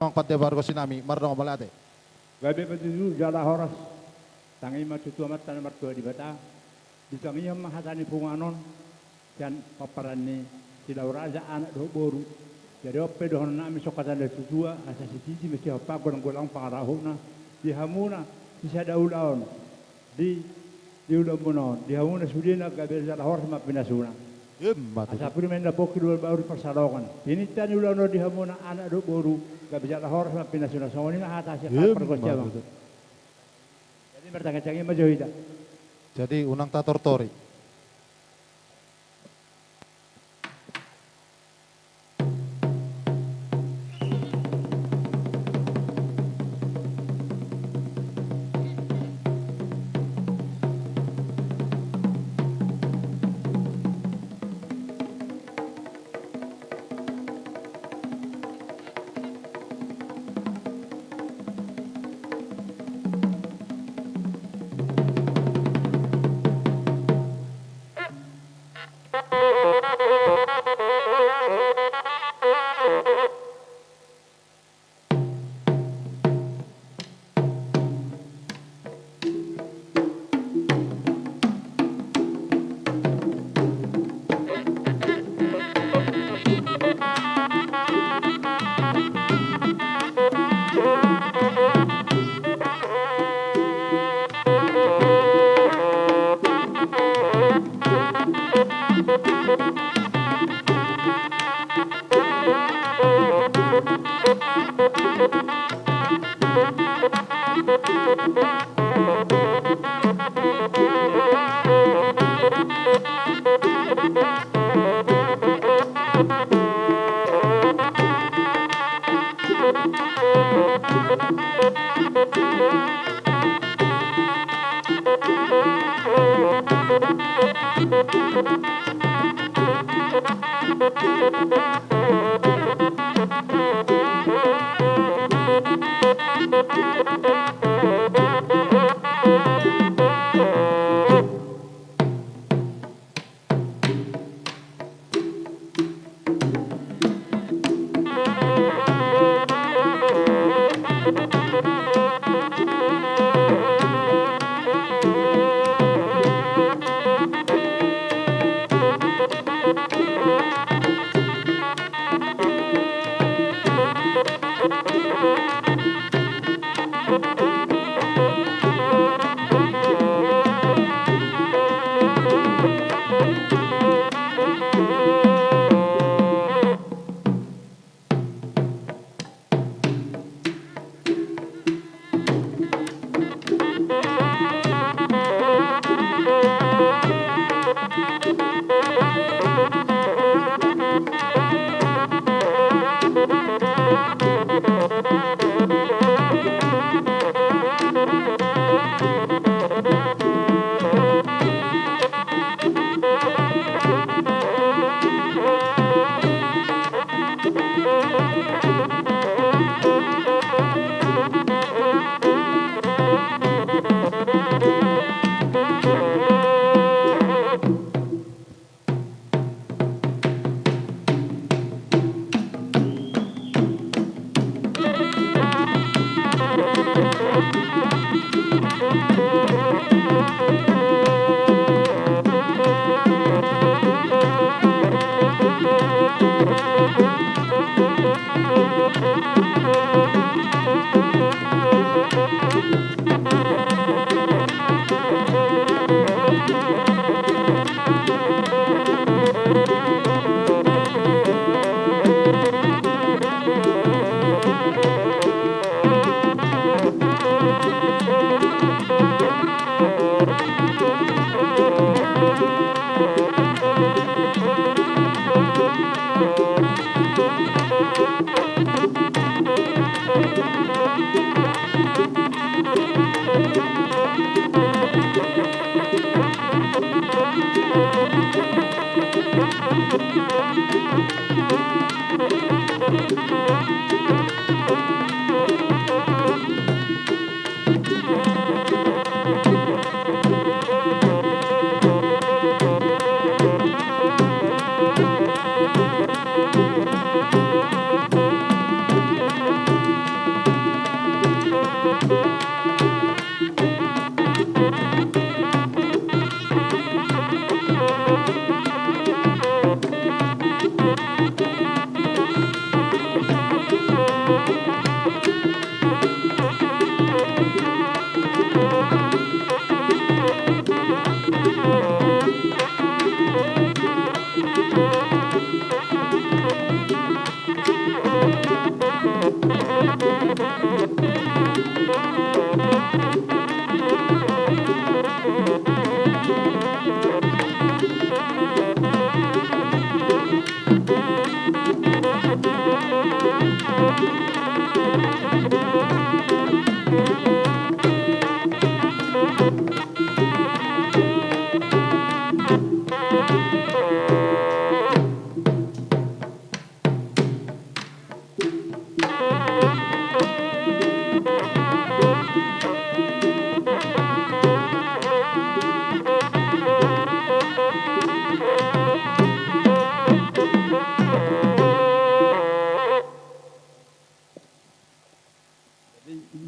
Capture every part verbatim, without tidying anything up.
Amang pande pargonsi nami, mardongan mauliate. Gabe ma tutu jala horas. Tangi ma tutu Amanta na martua Debata. Ditangihon ma hata ni punguan on sian pomparan ni Silau Raja, anak dohot boru. Jadi on pe dohonon nami songon hata ni natuatua, asa sititi ma sian panggolang-golang pangarahutna di hamuna sisada ulaon di, di ulaonmuna on, di hamuna sudena gabe jala horas ma pinasuna. Ima tutu. Asa pudi ma inna pongki, dua bahuri parsadongan. Tininta ni ulaon on di hamuna anak dohot boru, gabe jala horas ma pinasuna. Songon i ma hata sian pargonsi, Amang. Ima tutu. Jadi martangi-tangi ma jo hita. Jadi unang tatortori.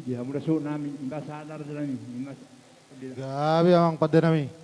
Dia mula so nami, imba sadar nami, imba sa-, gabe amang pande nami.